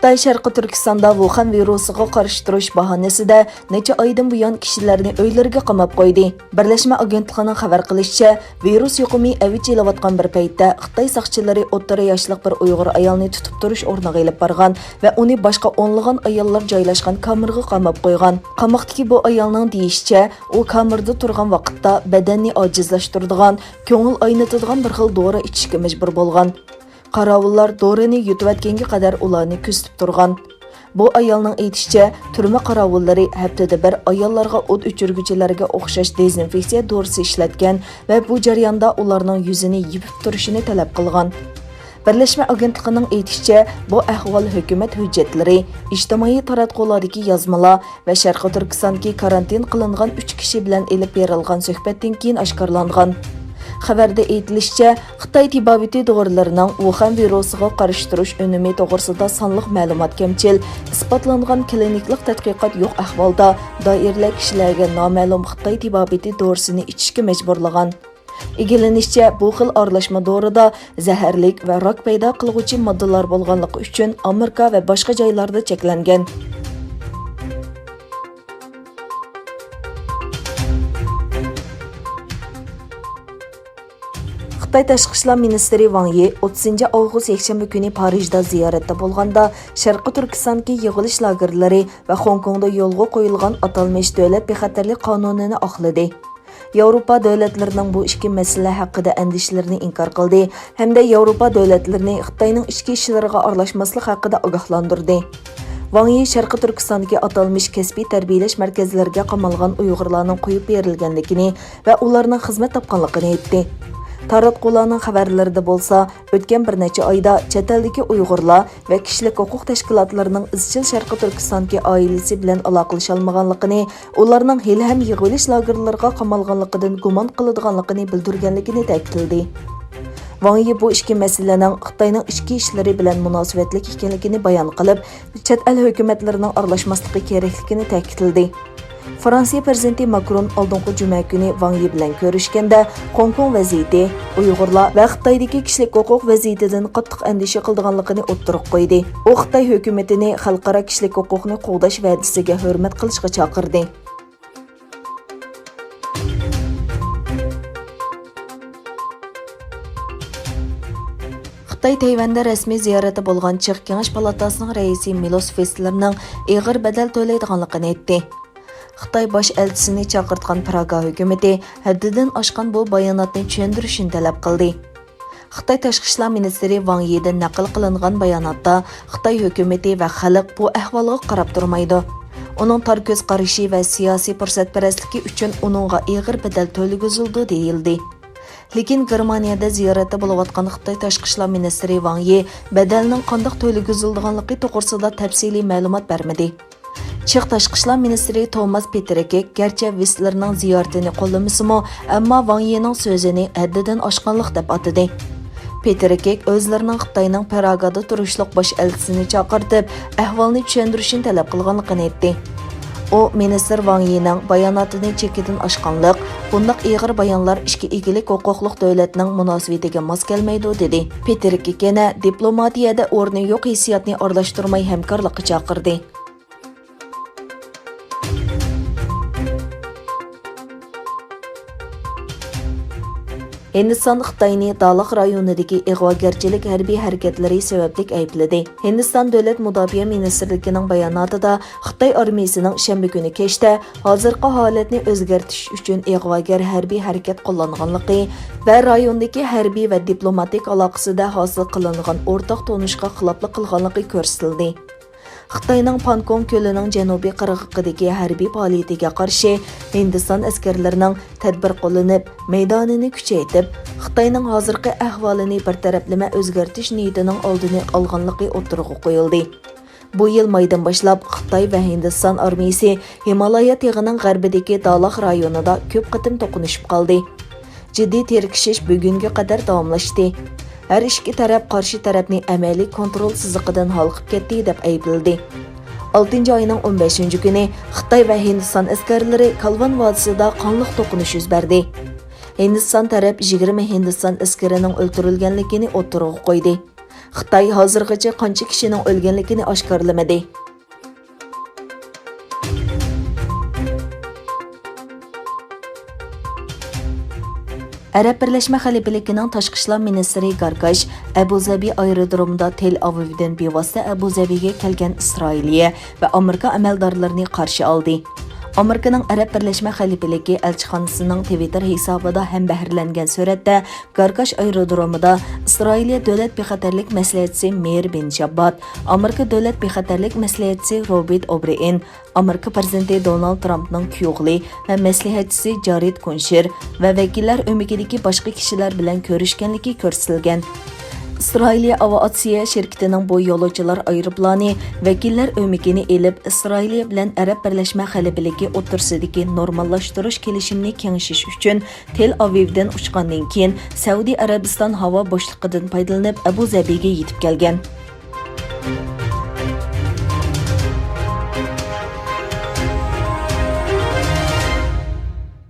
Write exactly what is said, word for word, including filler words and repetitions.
خىتاي شەرقىي تۈركىستاندا ۋۇخەن ۋىرۇسىغا قارشى تۇرۇش باھانىسىدە نەچچە ئايدىن بۇيان كىشىلەرنى ئۆيلىرىگە قاماپ قويدى. بىرلەشمە ئاگېنتلىقىنىڭ خەۋەر قىلىشىچە، ۋىرۇس يۇقۇمى ئەۋج ئېلىۋاتقان بىر پەيتتە، خىتاي ساقچىلىرى ئوتتۇرا ياشلىق بىر ئۇيغۇر ئايالنى تۇتۇپ تۇرۇش ئورنىغا ئېلىپ بارغان ۋە ئۇنى باشقا ئونلىغان ئاياللار جايلاشقان كامېرغا قاماپ قويغان. قاماقتىكى بۇ ئايالنىڭ دېيىشىچە، ئۇ كامېردا تۇرغان ۋاقىتتا بەدەننى ئاجىزلاشتۇرىدىغان، كۆڭۈل ئاينىتىدىغان بىر خىل دورا ئىچىشكە مەجبۇر بولغان. قاراۋۇللار دورىنى يۇتۇۋەتكەنگە قەدەر ئۇلارنى كۆزىتىپ تۇرغان. بۇ ئايالنىڭ ئېيتىشىچە، تۈرمە قاراۋۇللىرى ھەپتىدە بىر ئاياللارغا ئوت ئۆچۈرگۈچىلەرگە ئوخشاش دېزىنفېكسىيە دورىسى ئىشلەتكەن ۋە بۇ جەرياندا ئۇلارنىڭ يۈزىنى يېپىپ تۇرۇشىنى تەلەپ قىلغان. بىرلەشمە ئاگېنتلىقىنىڭ ئېيتىشىچە، بۇ ئەھۋال ھۆكۈمەت ھۆججەتلىرى، ئىجتىمائىي تاراتقۇلاردىكى يازمىلار ۋە شەرقىي تۈركىستاندىكى كارانتىن قىلىنغان ئۈچ كىشى بىلەن ئېلىپ بېرىلغان سۆھبەتتىن كېيىن ئاشكارىلانغان. خەۋەردە ئېيتىلىشىچە، خىتاي تېبابىتى دورىلىرىنىڭ ۋۇخەن ۋىرۇسىغا قارشى تۇرۇش ئۈنۈمى توغرىسىدا سانلىق مەلۇمات كەمچىل، ئىسپاتلانغان كلىنىكلىق تەتقىقات يوق ئەھۋالدا، دائىرىلەر كىشىلەرگە نامەلۇم خىتاي تېبابىتى دورىسىنى ئىچىشكە مەجبۇرلىغان. ئىگىلىنىشىچە، بۇ خىل ئارىلاشما دورىدا زەھەرلىك ۋە راك پەيدا قىلغۇچى ماددىلار بولغانلىقى ئۈچۈن ئامېرىكا ۋە باشقا جايلاردا چەكلەنگەن. خىتاي تاشقى ئىشلار مىنىستىرى ۋاڭ يى ئوتتۇزىنچى ئاۋغۇست يەكشەنبە كۈنى پارىژدا زىيارەتتە بولغاندا، شەرقىي تۈركىستاندىكى يىغىلىش لاگېرلىرى ۋە خوڭكوڭدا يولغا قويۇلغان ئاتالمىش دۆلەت بىخەتەرلىك قانۇنىنى ئاقلىدى. ياۋروپا دۆلەتلىرىنىڭ بۇ ئىككى مەسىلە ھەققىدە ئەندىشىلىرىنى ئىنكار قىلدى ھەمدە ياۋروپا دۆلەتلىرىنى خىتاينىڭ ئىچكى ئىشلىرىغا ئارىلاشماسلىق ھەققىدە ئاگاھلاندۇردى. ۋاڭ يى شەرقىي تۈركىستاندىكى ئاتالمىش كەسپىي تەربىيەلەش مەركەزلىرىگە قامالغان ئۇيغۇرلارنىڭ قويۇپ بېرىلگەنلىكىنى ۋە ئۇلارنىڭ خىزمەت تاپقانلىقىنى ئېيتتى. تاراتقۇلارنىڭ خەۋەرلىرىدە بولسا، ئۆتكەن بىر نەچچە ئايدا چەت ئەلدىكى ئۇيغۇرلار ۋە كىشىلىك ھوقۇق تەشكىلاتلىرىنىڭ ئىزچىل شەرقىي تۈركىستاندىكى ئائىلىسى بىلەن ئالاقىلىشالمىغانلىقىنى، ئۇلارنىڭ ھېلىھەم يىغىۋېلىش لاگېرلىرىغا قامالغانلىقىدىن گۇمان قىلىدىغانلىقىنى بىلدۈرگەنلىكىنى تەكىتلىدى. ۋاڭ يى بۇ ئىككى مەسىلىنىڭ خىتاينىڭ ئىچكى ئىشلىرى بىلەن مۇناسىۋەتلىك ئىكەنلىكىنى بايان قىلىپ، چەت ئەل ھۆكۈمەتلىرىنىڭ ئارىلاشماسلىقى كېرەكلىكىنى تەكىتلىدى. فرانسىيە پىرېزىدېنتى ماكرون ئالدىنقى جۈمە كۈنى ۋاڭ يى بىلەن كۆرۈشكەندە، خوڭكوڭ ۋەزىيىتى، ئۇيغۇرلار ۋە خىتايدىكى كىشىلىك ھوقۇق ۋەزىيىتىدىن قاتتىق ئەندىشە قىلىدىغانلىقىنى ئوتتۇرىغا قويدى. ئۇ خىتاي ھۆكۈمىتىنى خەلقئارا كىشىلىك ھوقۇقنى قوغداش ۋەدىسىگە ھۆرمەت قىلىشقا چاقىردى. خىتاي تەيۋەندە رەسمىي زىيارەتتە بولغان چىغ كېڭەش پالاتاسىنىڭ رەئىسى مىلوس ۋېسلېرنىڭ ئېغىر بەدەل تۆلەيدىغانلىقىنى ئېيتتى. خىتاي باش ئەلچىسىنى چاقىرتقان پراگا ھۆكۈمىتى ھەددىدىن ئاشقان بۇ باياناتنى چۈشەندۈرۈشىنى تەلەپ قىلدى. خىتاي تاشقى ئىشلار مىنىستىرى ۋاڭ يىدىن نەقىل قىلىنغان باياناتتا خىتاي ھۆكۈمىتى ۋە خەلق بۇ ئەھۋالغا قاراپ تۇرمايدۇ. ئۇنىڭ تار كۆز قارىشى ۋە سىياسىي پۇرسەتپەرەسلىكى ئۈچۈن ئۇنىڭغا ئېغىر بەدەل تۆلىگۈزۈلىدۇ، دېيىلدى. لېكىن گېرمانىيەدە زىيارەتتە بولۇۋاتقان خىتاي تاشقى ئىشلار مىنىستىرى ۋاڭ يى بەدەلنىڭ قانداق تۆلىگۈزۈلىدىغانلىقى توغرىسىدا تەپسىلىي مەلۇمات بەرمىدى. چېخ تاشقى ئىشلار مىنىستىرى توماس پېترىكىك گەرچە ۋېسلېرنىڭ زىيارىتىنى قوللىمىسىمۇ، ئەمما ۋاڭ يىنىڭ سۆزىنى ھەددىدىن ئاشقانلىق دەپ ئاتىدى. پېترىكىك ئۆزلىرىنىڭ خىتاينىڭ پراگادا تۇرۇشلۇق باش ئەلچىسىنى چاقىرتىپ، ئەھۋالنى چۈشەندۈرۈشىنى تەلەپ قىلغانلىقىنى ئېيتتى. ئۇ مىنىستىر ۋاڭ يىنىڭ باياناتىنى چېكىدىن ئاشقانلىق، بۇنداق ئېغىر بايانلار ئىككى ئىگىلىك ھوقۇقلۇق دۆلەتنىڭ مۇناسىۋىتىگە ماس كەلمەيدۇ، دېدى. پېترىكىك يەنە دىپلوماتىيەدە ئورنى يوق ھېسسىياتنى ئارىلاشتۇرماي ھەمكارلىققا چاقىردى. ھىندىستان خىتاينى دالاغ رايونىدىكى ئىغۋاگەرچىلىك ھەربىي ھەرىكەتلىرى سەۋەبلىك ئەيىبلىدى. ھىندىستان دۆلەت مۇداپىئە مىنىستىرلىكىنىڭ باياناتىدا خىتاي ئارمىيىسىنىڭ شەنبە كۈنى كەچتە ھازىرقى ھالەتنى ئۆزگەرتىش ئۈچۈن ئىغۋاگەر ھەربىي ھەرىكەت قوللانغانلىقى ۋە رايوندىكى ھەربىي ۋە دىپلوماتىك ئالاقىسىدە ھاسىل قىلىنغان ئورتاق تونۇشقا خىلاپلىق قىلغانلىقى كۆرسىتىلدى. خىتاينىڭ پانكوڭ كۆلىنىڭ جەنۇبىي قىرغىقىدىكى ھەربىي پائالىيىتىگە قارشى ھىندىستان ئەسكەرلىرىنىڭ تەدبىر قوللىنىپ، مەيدانىنى كۈچەيتىپ، خىتاينىڭ ھازىرقى ئەھۋالىنى بىر تەرەپلىمە ئۆزگەرتىش نىيىتىنىڭ ئالدىنى ئالغانلىقى ئوتتۇرىغا قويۇلدى. بۇ يىل مايدىن باشلاپ خىتاي ۋە ھىندىستان ئارمىيىسى ھىمالايا تېغىنىڭ غەربىدىكى دالاغ رايونىدا كۆپ قېتىم توقۇنۇشۇپ قالدى. جىددىي تىركىشىش بۈگۈنگە قەدەر داۋاملاشتى. ھەر ئىككى تەرەپ قارشى تەرەپنى ئەمەلىي كونترول سىزىقىدىن ھالقىپ كەتتى، دەپ ئەيىبلىدى. ئالتىنچى ئاينىڭ ئون بەشىنچى كۈنى خىتاي ۋە ھىندىستان ئەسكەرلىرى كالۋان ۋادىسىدا قانلىق توقۇنۇش يۈز بەردى. ھىندىستان تەرەپ يىگىرمە ھىندىستان ئەسكىرىنىڭ ئۆلتۈرۈلگەنلىكىنى ئوتتۇرىغا قويدى. خىتاي ھازىرغىچە قانچە كىشىنىڭ ئۆلگەنلىكىنى ئاشكارىلىمىدى. ئەرەب بىرلەشمە خەلىپىلىكىنىڭ تاشقى ئىشلار مىنىستىرى گاركاش ئەبۇ زەبى ئايرودرومىدا تېل ئاۋىۋدىن بىۋاسىتە ئەبۇ زەبىگە كەلگەن ئىسرائىلىيە ۋە ئامېرىكا ئەمەلدارلىرىنى قارشى ئالدى. ئامېرىكىنىڭ ئەرەب بىرلەشمە خەلىپىلىكى ئەلچىخانىسىنىڭ تىۋىتتېر ھېسابىدا ھەمبەھىرلەنگەن سۈرەتتە، گاركاش ئايرودرومىدا ئىسرائىلىيە دۆلەت بىخەتەرلىك مەسلىھەتچىسى مېيىر بېن شاببات، ئامېرىكا دۆلەت بىخەتەرلىك مەسلىھەتچىسى روبېرت ئوبرېئېن، ئامېرىكا پىرېزىدېنتى دونالد ترامپنىڭ كۈيئوغلى ۋە مەسلىھەتچىسى جارېد كۇنشېر ۋە ۋەكىللەر ئۆمىكىدىكى باشقا كىشىلەر بىلەن كۆرۈشكەنلىكى كۆرسىتىلگەن. ئىسرائىلىيە ئاۋىئاتسىيە شىركىتىنىڭ بۇ يولۇچىلار ئايروپىلانى ۋەكىللەر ئۆمىكىنى ئېلىپ، ئىسرائىلىيە بىلەن ئەرەب بىرلەشمە خەلىپىلىكى ئوتتۇرىسىدىكى نورماللاشتۇرۇش كېلىشىمىنى كېڭىشىش ئۈچۈن تېل ئاۋىۋدىن ئۇچقاندىن كېيىن، سەئۇدى ئەرەبىستان ھاۋا بوشلۇقىدىن پايدىلىنىپ، ئەبۇ زەبىگە يېتىپ كەلگەن.